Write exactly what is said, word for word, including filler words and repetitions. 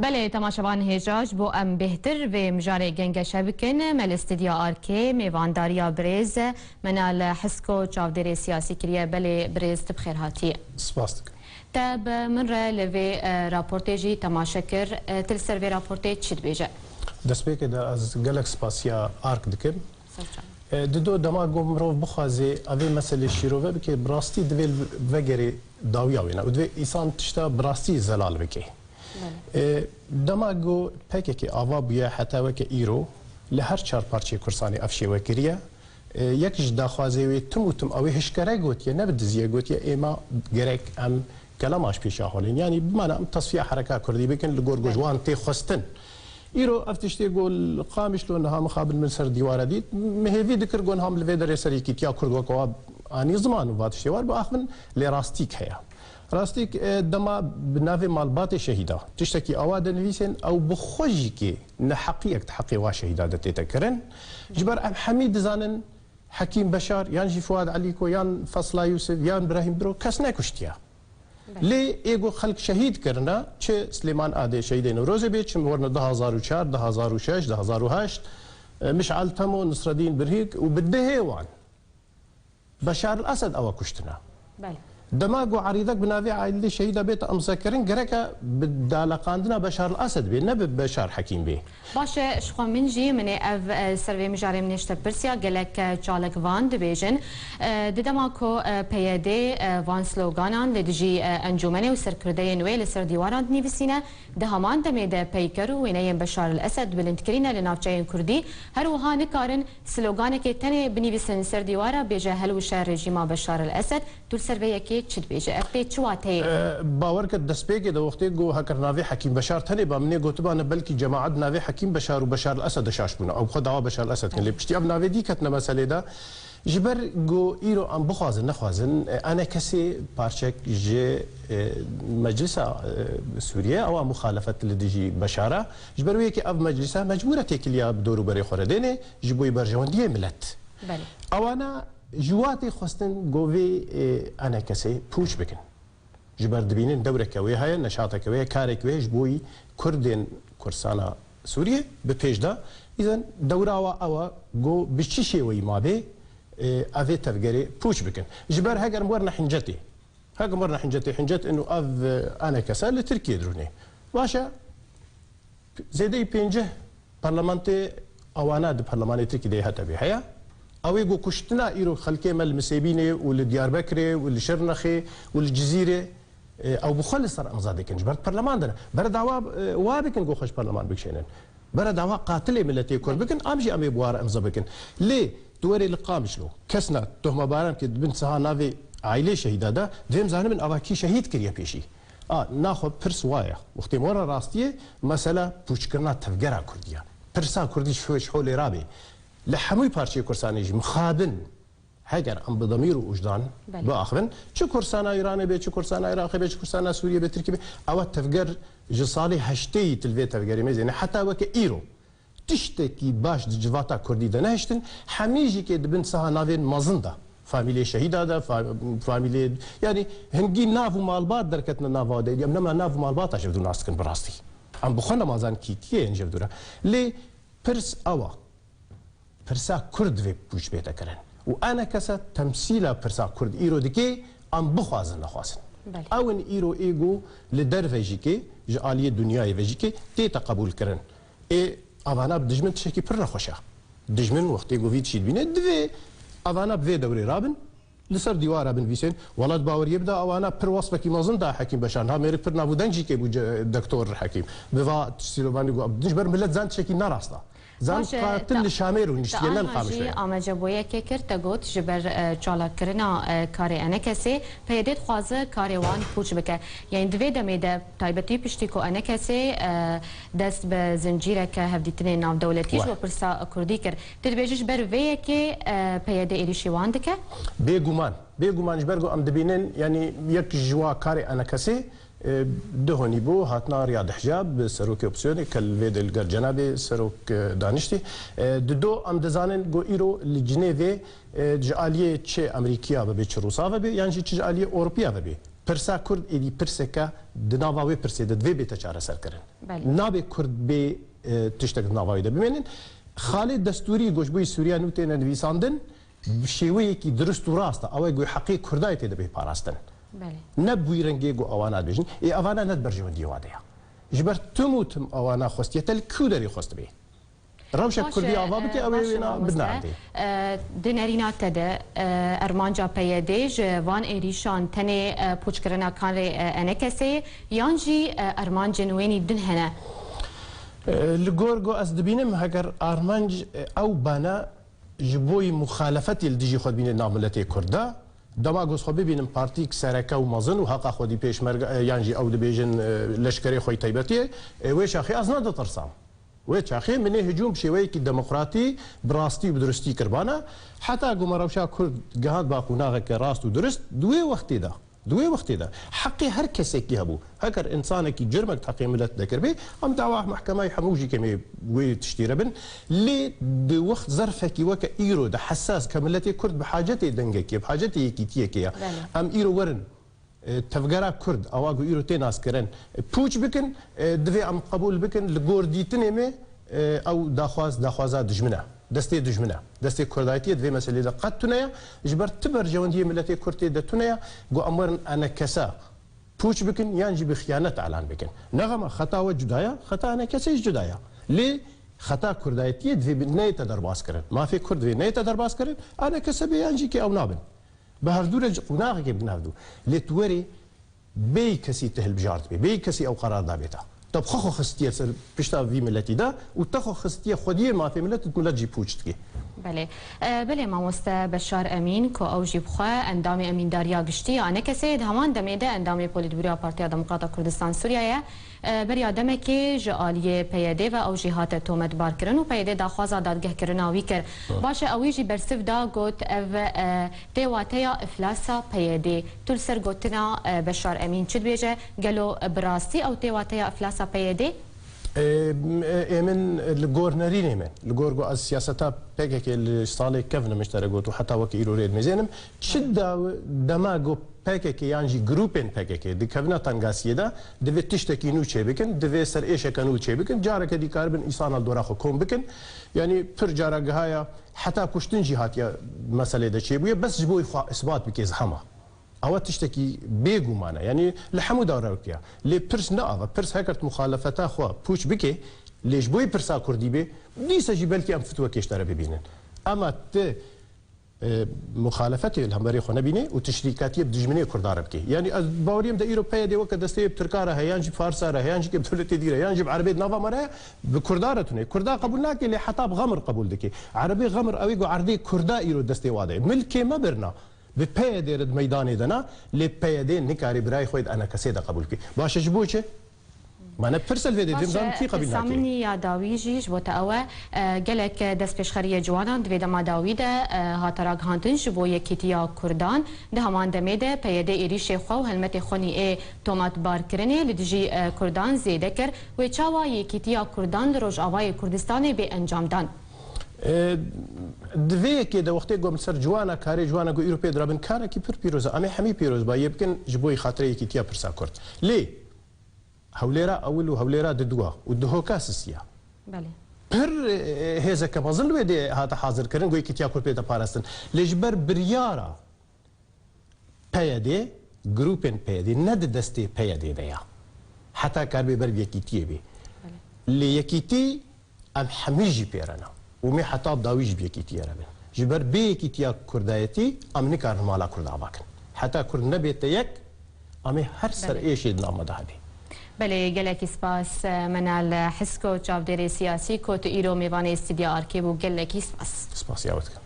Belê, temaşevan hêja, ji bo em bêhtir vê mijarê gengeşe bikin, me li Stûdya Arkê mêvandariya birêz Menal Hisko, çavdêrê siyasî kiriye. Belê birêz, tu bi xêr hatî. Spas dikim. Te bi min re li vê, e, raportê jî temaşe kir. E, tu li ser vê raportê çi dibêje? Destpêkê de ez gelek spasiya Ark dikim. Ser çav. E, dido dema ku mirov bixwaze evê meselê şîrove bike, bi rastî divê vegerê dawiya wê ne û divê îsan tişta bi rastî zelal bike. Belê. E, dema ku P K K ava bûye heta weke îro, li her çar parçeyê Kurdistanê ev şêwe kiriye. E, yek ji daxwazê wê tim û tim ew ê hişkere gotiye, ne bi diziyê gotiye, êma gerek em kelama ji pêşa holên. Yanî bimane em tesfiya hereka kurdî bikin, li gor ku ji Belê. wan tê xwestin. Îro ev tiştê ku li Qamişlo niha mixabin min ser dîwara dît, min hêvî dikir ku niha min li vê derê ser yekîtiya kurd weke wa anî ziman û va tiştê war biaxivin, lê rastîk heye. Rastîk, e, dema bi navê malbatê şehîda tiştekî awa dinivîsên, ew bi xwe jî kê neheqiyek di heqê wa şehîda de tête kirin. Ji ber em hemî dizanin Hekîm Beşar, yan jî Fuad Elîko, yan Fesla Yûsif, yan Birahîm Biro kes nekuştiye. Belê. Lê ê ku xelk şehîd kirine, çi Silêman Adê şehîdê Newrozê bê, çi werine du hazar û çar, du hazar û şeş, du hazar û heşt, e, Mişal Temo, Nisredîn Birhîk û bi dehê wan Beşar el Esed ewa kuştine. Belê. Dema ku erîdek bi navê aîlê şehîda bête imzekirin, gereke bi daleqandina Beşar el Esed bê, ne bi Beşar Hekîm bê. Baş e, ji xwe min jî, min ê ev, e, ser vê mijarê min ê ji te pirsiya, gelek, e, çalakvan dibêjin. E, di dema ku, e, P Y D, e, van sloganan li dijî, e, encûmenê û serkirdeyên wê li ser dîwaran dinivîsîne, di heman demê de peyker û wêneyên Beşar el Esed bilind kirîne li navçeyên kurdî, her wiha nikarin sloganekê tenê binivîsin ser dîwara, bêje "Hilwişe rejîma Beşar el Esed". Tu li ser vê yekê çi dibêje? Ev pê çi wateyê? E, bawer ke destpêkê de wextê ku heker navê Hekîm Beşar tenê ba, min ê gotibane belkî cemaet navê Hekîm Beşar û Beşar el Esed de şaş bûne. Ew bi xwe dawa Beşar el Esed kin. Lê piştî ev navê dî ketine meselê de. Ji ber ku îro em bixwazin nexwazin, e, enekesê parçek ji, e, Meclisa, e, Sûriye, ewa muxalefet li dijî Beşar e. Ji ber wê yekê ev meclisa mecbûr e têkiliya bi dor û berê xwe re dêne, ji bo yê berjewendiyê milet. Belê. Ewana ji wa tê xwestin ku vê, e, enekesê pûç bikin. Ji ber dibînin dewreke wê heye, neşateke wê heye, kareke wê heye ji bo yî Kurdên Kurdistana Sûriyê bi pêş de. Îzen dewra wa ew e ku bi çi şêweyî mabê, e, evê tevgerê pûç bikin. Ji ber heger em werine hincetê, heger em werine hincetê, hincet ino ev, e, enekese li Tirkiyê dirûnê. Baş e, Zêdeyî pêncî parlamentê awana di parlamanê Tirkî de heta vê heye. Ew ê ku kuştina îro xelkê me li Misêbînê û li Diyarbekirê û li Şirnexê û li Cizîrê, e, ew bi xwe li ser imza dikin. Ji ber parlaman de ne. Bere dawa, e, wa bikin ku xwe ji parlaman bikişênin. Bere dawa qatilê miletê Kurd bikin, am jî em ê bi wa re imza bikin. Lê tu werê li Qamişlo, kesna tohmebaran ke di bin siha navê aîlê şehîda de, divê em zanibin ava kî şehîd kiriye pêşî. A, naxwe pirs wa ye. Wextê me were rastiyê, mesela pûçkirina tevgera Kurdî ye. Pirsa Kurdî ji, ji holê rabe. Li hemû parçeyê Kurdistanê jî mixabin, heger em bi demîr û wijdan Belê. biaxivin, çi Kurdistana Îranê be, çi Kurdistana Iraqê be, çi Kurdistana Sûriyê be, Tirkiyê be, ewa tevger ji salê heştê yî til vê tevgerê mêzêne, heta weke îro. Tiştekî baş di civata Kurdî de nehiştin, hemî jî kê di bin siha navên mezin de. Famîlê şehîda de, fa-, famîlê, yanî hingî nav û malbat derketine nava de. Em nema nav û malbata ji hev dû nas dikin bi rastî. Em bi xwe nema zan kî, kî ye yên ji hev dû re. Lê pirs ew e. Pirsa Kurd divê pûç bête kirin. Û enekese temsîla pirsa Kurd îro dike, em bixwazin nexwazin. Belê. Ew in îro ê ku li derve jî kê, ji aliyê dinyayê ve jî kê, tête qebûl kirin. Ê, avana bi dijmin tiştekî pir nexweş e. Dijmin wextê ku vî tişî dibîne, divê avana bi vê dewrê rabin, li ser dîwara binivîsên, welat baweriyê bida, awana pir wesfekî mezin da Hekîm Beşar. Niha mêrik pir nav û deng jî kê bû ce-, Doktor Hekîm. Bi va tiştî lo banî ku, ji ber milet zan tiştekî ne rast e. Zan Baş e, qatil ta-, li Şamê rûniştiye, ta ne li niha jî Qamişloyê. Amece bo yekê kir, te got, ji ber, e, çalakkirina, e, karê enekesê, P Y D dixwaze karê wan pûç bike. Yanî di vê demê de, taybetî piştî ku enekesê, e, dest bi zincîreke hevdîtinên navdewletî ji Wah. bo pirsa Kurdî kir. Tu dibêjî ji ber vê yekê, e, P Y D êrîşî wan dike? Bêguman. Bêguman ji ber ku em dibînin, yanî yek ji wa karê enekesê, e, du honî bû, hatina Riyad Hicab, serokê opozîsyonê, ke li vê de li gel cenabê serok, e, daniştî. E, di do em dizanin ku îro li Cinêvê, e, ji aliyê çi Amerîkiya vebê, çi Rûsa vebê, yan jî çi ji aliyê Ewropiya vebê, Pirsa Kurd êdî pirseke di nava wê pirsê de divê bête çareserkirin. Belê. Nabe Kurd bê, e, tiştek di nava wê de bimênin. Xalê destûrî ku ji bo Sûriya nû têne nivîsandin, bi şêweyekî dirust û rast e. Ew e ku heqê Kurda yê tê de bê parastin. Belê. Ne bi wî rengê ku ewana dibêjin. Ê evana ne di berjewendiyê wa de ye. Ji ber tim û tim ewana xwestiye te li kû derê xwest bê. Rewşek Baş Kurdî e, ava bike, e, ew ê baş e, wêna mamoste. Binardê. E, di nerîna te de, e, armanca P Y D ji van êrîşan tenê, e, pûçkirina karê, e, E N K S'ê ye, yan jî, e, armancên wênî din hene? E, li gor ku ez dibînim, heger armanc, e, ew bana ji bo yî muxalefetê li dijî xwe dibîne nav miletê Kurd de, dema ku ez xwe bibînim partîk sereke û mezin û heqa xwedî pêşmerge, e, yan jî ew dibêjin, e, leşkerê xwe yî taybetî ye, e, wê çaxê ez neditirsam. Wê çaxê min ê hicûm bi şêweyekî demokratî, bi rastî û bi durustî kirbana. Heta ku me rewşa Kurd gihand ba qonaxeke rast û durust, di wê wextê de, di wê wextê de heqê her kesekî hebû. Heger însanekî cirmek di heqê milet de kiribê, em dawa mehkemeyê hemû jî kemê wê tiştî re bin. Lê di wext zerfekî weke îro de hesas ke miletê Kurd bi hacetê dengekê, bi hacetê yekîtiyekê ye. Belê. Em îro werin e, tevgera Kurd, ewa ku îro tê naskirin, e, pûç bikin, e, divê em qebûl bikin, li gor dîtinê me, e, ew daxwaz, daxwaza dijmin e. Destê dijmin e. Destê Kurdayetiyê di vê meselê de qet tune ye. Ji ber ti berjewendiyê miletê Kurd tê de tune ye, ku em werin E N K S pûç bikin yan jî bi xiyanet elan bikin. Nexema xeta we cuda ye, xeta E N K S'ê jî cuda ye. Lê xeta Kurdayetiyê divê bi-, neyête derbas kirin. Mafê Kurd divê neyête derbas kirin, E N K S bê yan jî kê ew nabin. Bi hevdû re ji qonaxekê bi nav dû. Lê tu werê bêyî kesî te hilbijartibê, bêyî kesî ew qerar dabê te. Te bi xwe xwe xistiye ser pişta vî miletî de û te xwe xistiye xwediyê mafê milet û milet jî pûç dikê. Belê. E, belê mamoste Beşar Emîn, ku ew jî bi xwe endamê Emîndariya Giştî ya E N K S'ê ye, di heman demê de endamê Polîtbûroya Partiya Demokrata Kurdistan Sûriye ye. E, beriya demekê ji aliyê P Y D ve ew jî hate tometbarkirin û P Y D daxwaza dadgehkirina wî kir. Ha. Baş e, ewî jî bersiv da got, ev, e, tê wateya iflasa P Y D. Tu li ser gotina, e, Beşar Emîn çi dibêje? Gelo, e, bi rastî ew tê wateya iflasa P Y D? E, m-, e, ê min li gor nerînê me, li gor ku ez siyaseta P K K li salê kevnim ji te re got û heta weke îro rê dimêzênim, çi da-, dema ku P K K yan jî grûpên P K K dikevine tengasiyê de, divê tiştekî nû çêbikin, divê serêşeke nû çêbikin, careke dî karibin îsana li dora xwe kom bikin. Yanî pir cara gihaya heta kuştin jî hatiye meselê de çêbûye, bes ji bo xwe isbat bike zehema. Ewa tiştekî bêguman e. Yanî li hemû dawrewkiya. Lê pirs ne ava, pirs heger tu muxalefeta xwe pûç bike, lê ji bo pirsa Kurdî bê, dîsa jî belkî em fitwekê ji te re bibînin. Ema tu e, muxalefetê li hemberî xwe nebînê û tu şirîkatiyê bi dijminê Kurdan re bikê. Yanî ez baweriyê me de îro P Y D weke desteyê bi Tirka re heye, yan jî bi Farsa re heye, yan jî bi dewletê dî re, yan jî bi Erebê di nava me re heye, bi Kurdan re tune. Kurda qebûl nake, lê heta bi Xemir qebûl dike. Erebê Xemir ew ê ku erdê Kurda îro destê wa de ye. Milkê me birina. Bi P Y D re di meydanê de ne, lê P Y D nikarê birayê xwe yê di E N K S'ê de qebûl bike. Baş e, ji bo çi? Me ne pirsel vê dê, Baş dêm zan e, kî qebîl pirsa nake. Min ya dawî jî ji bo te ew e, e, gelek destpêşxeriyê ciwanan di vê dema dawî de, e, hate ragihandin ji bo yekîtiya Kurdan. Di heman demê de P Y D êrîşê xwe û helmetê xwenî ê tomatbarkirinê li dijî, e, Kurdan zêde kir. Wê çawa yekîtiya Kurdan li Rojavayê Kurdistanê bê encamdan? E, di vê yekê de wextê ku em li ser ciwana karê ciwana ku îro pê dirabin, karekî pir pîroz e. Em ê hemî pîrozbayiyê bikin ji bo xatirê yekîtiya pirsa Kurd. Lê Hewlêra ewil û Hewlêra diduwa û dihoka sisiya. Belê. Pir, e, hêzeke mezin li wê dê hate hazirkirin, ku yekîtiya Kurd bête parastin. Lê ji ber biryara P Y D, grûpên P Y D ne di destê P Y D de ya. Heta kar bê ber bi yekîtiyê bê. Belê. Lê yekîtî em hemî jî pê re ne. Û em ê heta dawî jî bi yekîtiyê re bin. Ji ber bê yekîtiya kurdayetî em nikarin mala Kurd ava kin. Heta Kurd nebête yek, em ê her ser Belê. êşê di nav me de hebê. Belê, gelekî spas, e, Menal Hisko, çavdêrê siyasî, ku tu îro mêvanê Stûdya Arkê bû, gelekî spas. Spasiya we dikim.